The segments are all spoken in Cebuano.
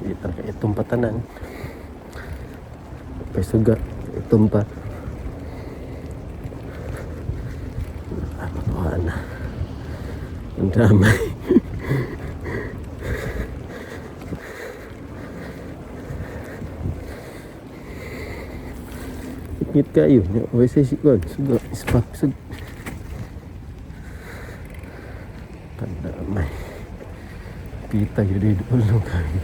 Di talaga itong patanan. Pay suga, itom pa. Ah, patuhaan na. Ang dami. Ikit kayo. Uy, sa sikon. Suga, ispak, sug. Pandamay. Pita yun din ulo kayo.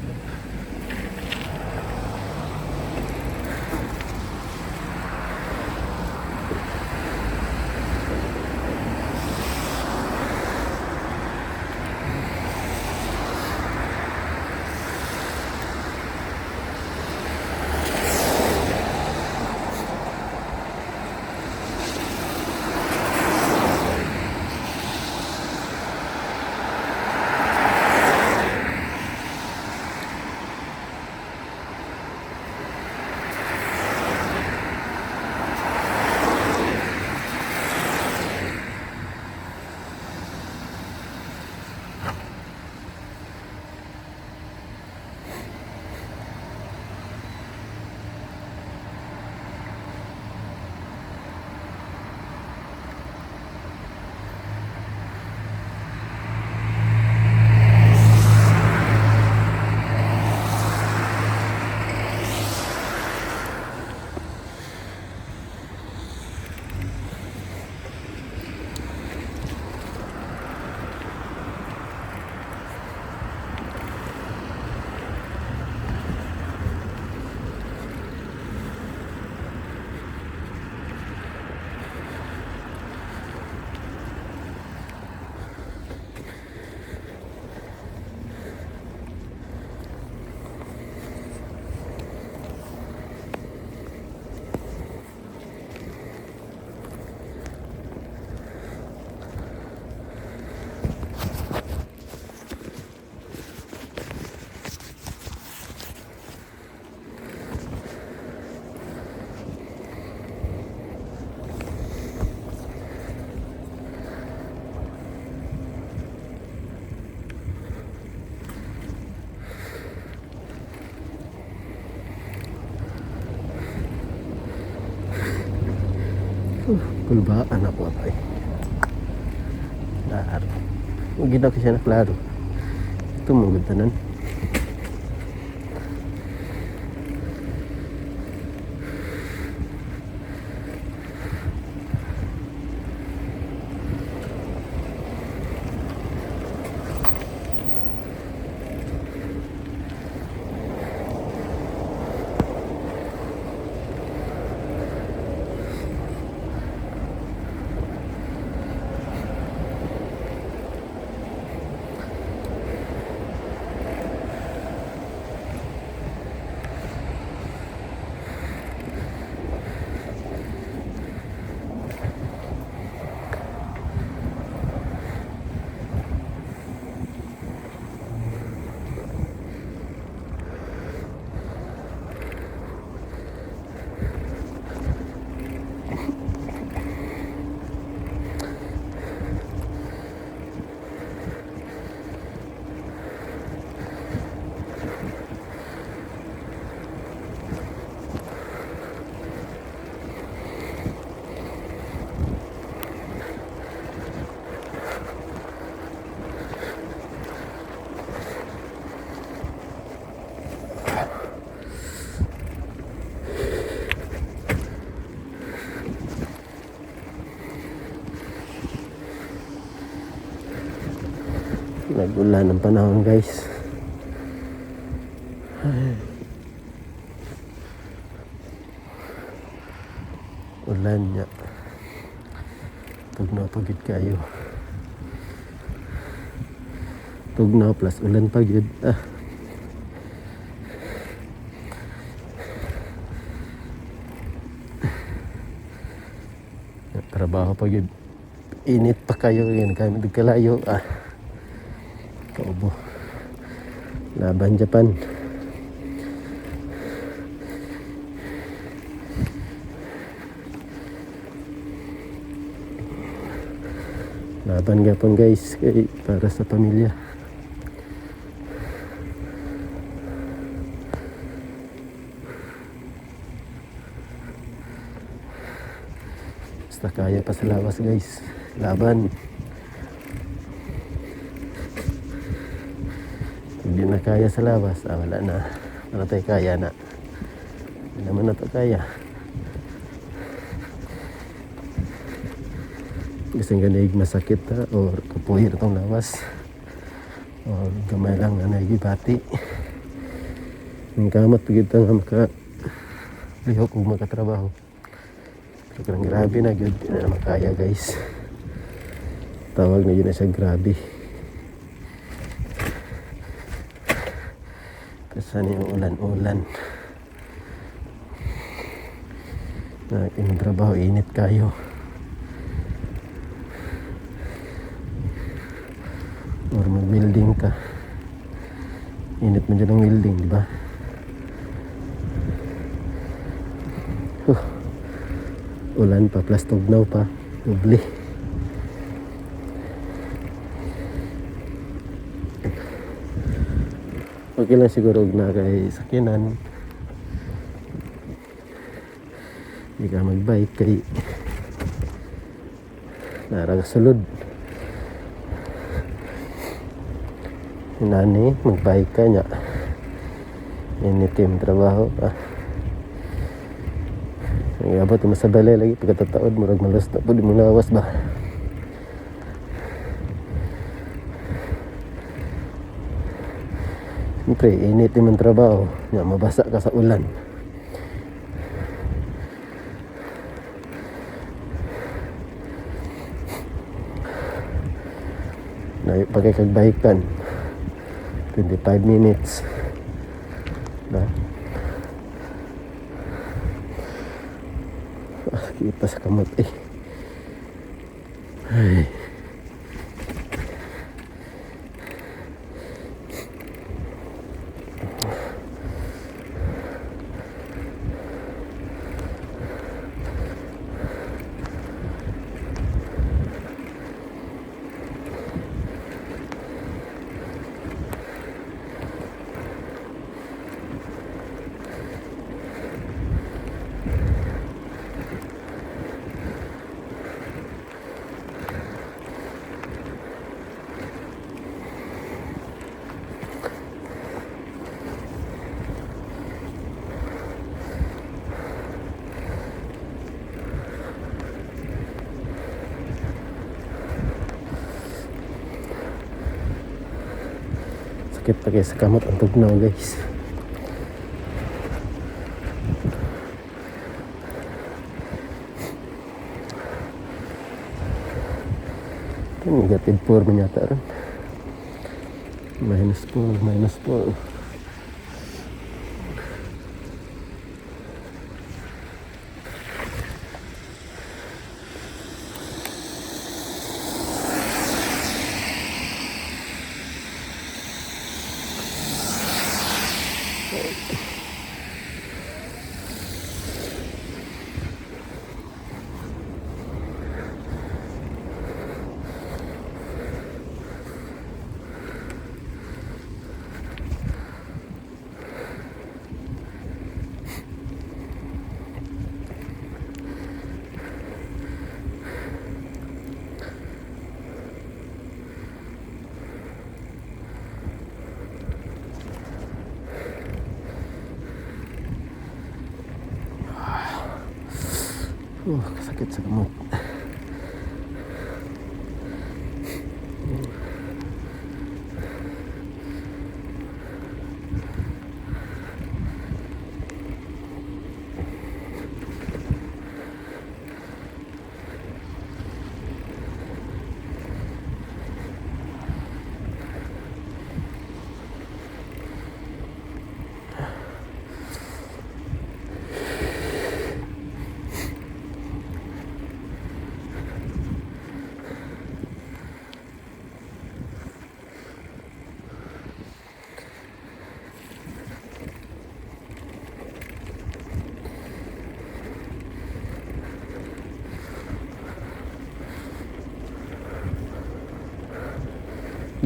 Kulbaan ako pa eh. Klaro. Ginaw ko siya na klaro. Ito mong tanan. Nag-ulan ng panahon, guys. Ay. Ulan niya. Tugnaw pa gyud kayo. Tugnaw plus ulan pa gyud. Ah. Trabaho pa gyud. Init pa kayo yan kami kalayo. Ah. Kaubo. Laban Japan. Laban gapon, guys, kay para sa pamilya. Basta kaya pa sa lawas, guys. Laban. Hindi na kaya sa lawas, ah, wala na. Wala tayo kaya na. Hindi naman na to kaya. Bisan ganig masakit ha, or kapuhir itong lawas. Or gamay lang na nagibati. Ang kamot pagit nga maka lihok ug makatrabaho. Pero karang grabe na gyud, di na naman kaya, guys. Tawag na yun na siya, grabe. Kasi yung ulan-ulan. Na imong trabaho init kayo. Or mag-welding ka. Init man dyan ang welding, di ba? Huh. Ulan pa, plus tugnaw pa. Doble. Okay lang siguro og na kay sakyanan. Hindi ka magbike kay nara ka sulod. Nani, magbike ka niya. Init yung trabaho pa. Ang abot mo sa balay lagi pagkatataod, murag malos na pud mo lawas ba. Siyempre, init yung trabaho. Nya, mabasa ka sa ulan. Layo pa kay kagbahikan. 25 minutes. Ba? Ah, kita sa kamot eh. Ay. Sakit pa kay sa kamot ang tugnaw, guys. Ito, -4 man yata ron. -4, -4. Oh, kasakit sa kamot.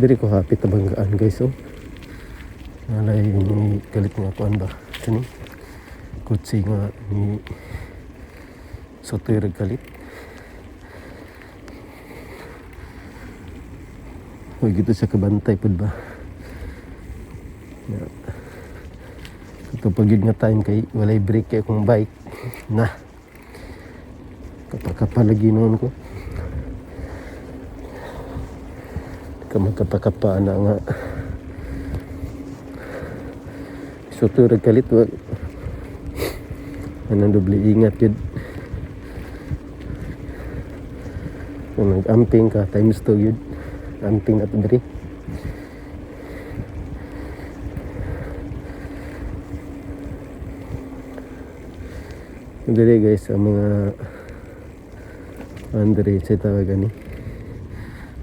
Diri ko hapit tabanggaan, guys, oh. Nalay ni kalit nga kuan ba? Kani kutsi nga ni sotoy kalit. Huwag ito sa kabantay pud ba. Ya. Ito pag yun nga time kay walay brake kay akong bike na. Kapakapa lagi noon ko. Ka magkapakapa na nga. Suto ra kalit wa. Anong doble ingat yun. Kung nag-amping ka, times 2 yun. Amping na to diri. Diri guys, ang mga Andre, sa tawag ani.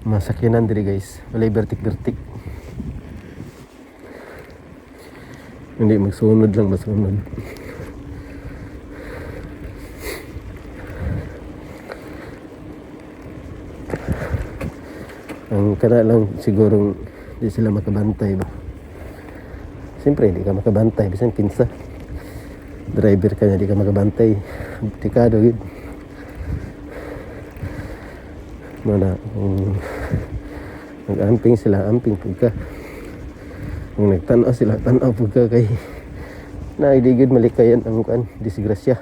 Mga sakyanan diri guys. Walay bertik-bertik. Hindi, magsunod lang, masunod. Ang kana lang sigurong di sila makabantay ba. Siyempre, hindi ka makabantay. Bisan kinsa. Driver ka niya, di ka makabantay. Delikado, gid. Mana, kung nag-amping sila, amping pud ka. Kung nagtanaw sila, tanaw pud ka kay na hindi gid malikayan ang kuan, disgrasya.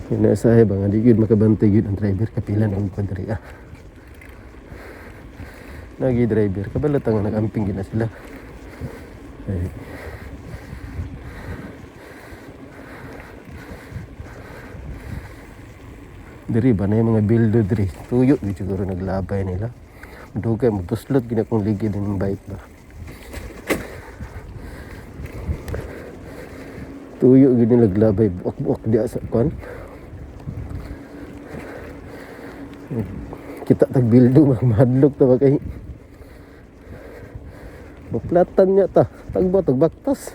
Yun na sa ba nga di gid makabantay gid ang driver kapila na og diri ah. Nagi driver kabalo ta nga nag-amping gid na sila. Ay. Diri ba na yung mga bildo diri. Tuyo gid siguro naglabay nila. Dugay mo buslot gid akong ligid ng bike ba. Tuyo gid nila naglabay buak-buak diya sa kuan. Kita tag bildo mahadlok ta ba kay maplatan niya ta tagba tagbaktas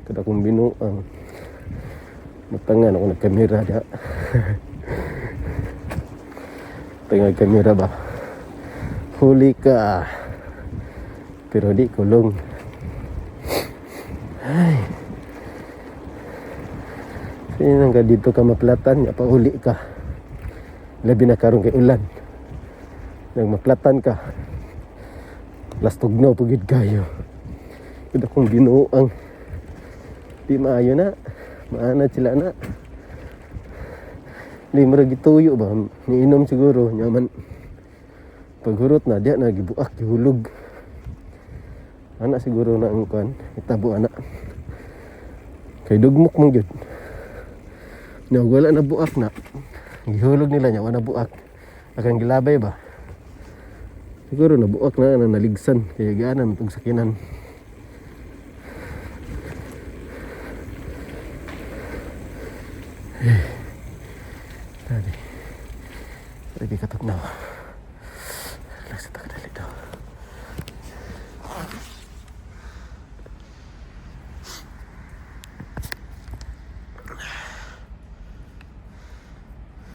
kada kong binuang matangan ako nagkamera diha. Tangag kamera ba, huli ka pero di kulong. Ay, sino ka dito ka maplatan ya pauli ka, labi na karon kay ulan, nagmaplatan ka lastog na pugid kayo. Ito akong binuang di maayo na maanad sila na di murag gituyo ba, niinom siguro nyaman paghurot na diya na gibuak gihulog ana siguro na ang kuan itabo ana kay dugmok man gyud nya wala na buak na gihulog nila nya wala buak akang gilabay ba siguro nabuak na na naligsan kaya gaanan itong sakinan. Eh, tadi lagi katok na.